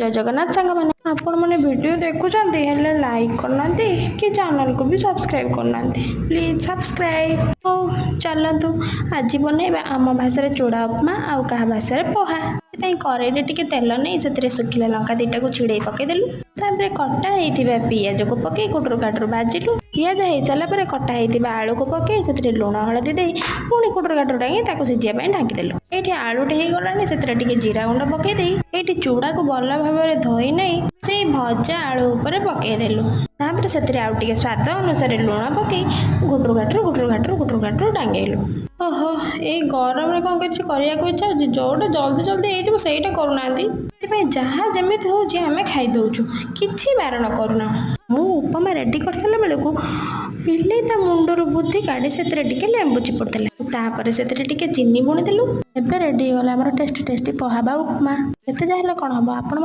ଜୟ ଜଗନ୍ନାଥ ସାଙ୍ଗମାନେ। ଆପଣମାନେ ଭିଡ଼ିଓ ଦେଖୁଛନ୍ତି, ହେଲେ ଲାଇକ୍ କରୁନାହାନ୍ତି କି ଚ୍ୟାନେଲକୁ ବି ସବସ୍କ୍ରାଇବ୍ କରୁନାହାନ୍ତି। Please subscribe. ହଉ ଚାଲନ୍ତୁ, ଆଜି ବନେଇବା ଆମ ଭାଷାରେ ଚୂଡ଼ା ଉପମା ଆଉ କାହା ଭାଷାରେ ପୋହା। ସେଥିପାଇଁ କରେଇରେ ଟିକେ ତେଲ ନେଇ ସେଥିରେ ଶୁଖିଲା ଲଙ୍କା 2ଟାକୁ ଛିଡ଼େଇ ପକେଇଦେଲୁ। ତାପରେ କଟା ହେଇଥିବା ପିଆଜକୁ ପକେଇ କୁଟୁରୁ କାଟୁରୁ ଭାଜିଲୁ। ପିଆଜ ହେଇସାରିଲା ପରେ କଟା ହେଇଥିବା ଆଳୁକୁ ପକେଇ ସେଥିରେ ଲୁଣ ହଳଦୀ ଦେଇ ପୁଣି କୁଟୁରୁ କାଟୁରୁ ଟାଙ୍ଗି ତାକୁ ସିଝିବା ପାଇଁ ଢାଙ୍କିଦେଲୁ। ଏଇଠି ଆଳୁଟି ହେଇଗଲାଣି, ସେଥିରେ ଟିକେ ଜିରା ଗୁଣ୍ଡ ପକେଇ ଦେଇ ଏଇଠି ଚୂଡ଼ାକୁ ଭଲ ଭାବରେ ଧୋଇ ନେଇ ସେଇ ଭଜା ଆଳୁ ଉପରେ ପକେଇଦେଲୁ। ତାପରେ ସେଥିରେ ଆଉ ଟିକେ ସ୍ୱାଦ ଅନୁସାରେ ଲୁଣ ପକେଇ ଘୁଟୁରୁ ଘାଟରୁ ଘୁଟୁରୁ ଘାଟରୁ ଘୁଟୁରୁ ଘାଟରୁ ଟାଙ୍ଗେଇଲୁ। ଓହୋ, ଏଇ ଗରମରେ କ'ଣ କିଛି କରିବାକୁ ଇଚ୍ଛା ହେଉଛି? ଯୋଉଟା ଜଲ୍ଦି ଜଲ୍ଦି ହେଇଯିବ, ସେଇଟା କରୁନାହାନ୍ତି। ସେଥିପାଇଁ ଯାହା ଯେମିତି ହେଉଛି ଆମେ ଖାଇଦେଉଛୁ, କିଛି ବାରଣ କରୁନା। ମୁଁ ଉପମା ରେଡ଼ି କରିସାରିଲା ବେଳକୁ ପିଲେଇ ତା ମୁଣ୍ଡରୁ ବୁଦ୍ଧି କାଢ଼ି ସେଥିରେ ଟିକେ ଲେମ୍ବୁ ଚିପୁଡ଼ି ଦେଲା। ତାପରେ ସେଥିରେ ଟିକେ ଚିନି ବୁଣିଦେଲୁ। ଏବେ ରେଡ଼ି ହେଇଗଲା ଆମର ଟେଷ୍ଟି ଟେଷ୍ଟି ପୋହା ବା ଉପମା। ଯେତେ ଯାହା ହେଲେ କ'ଣ ହବ, ଆପଣ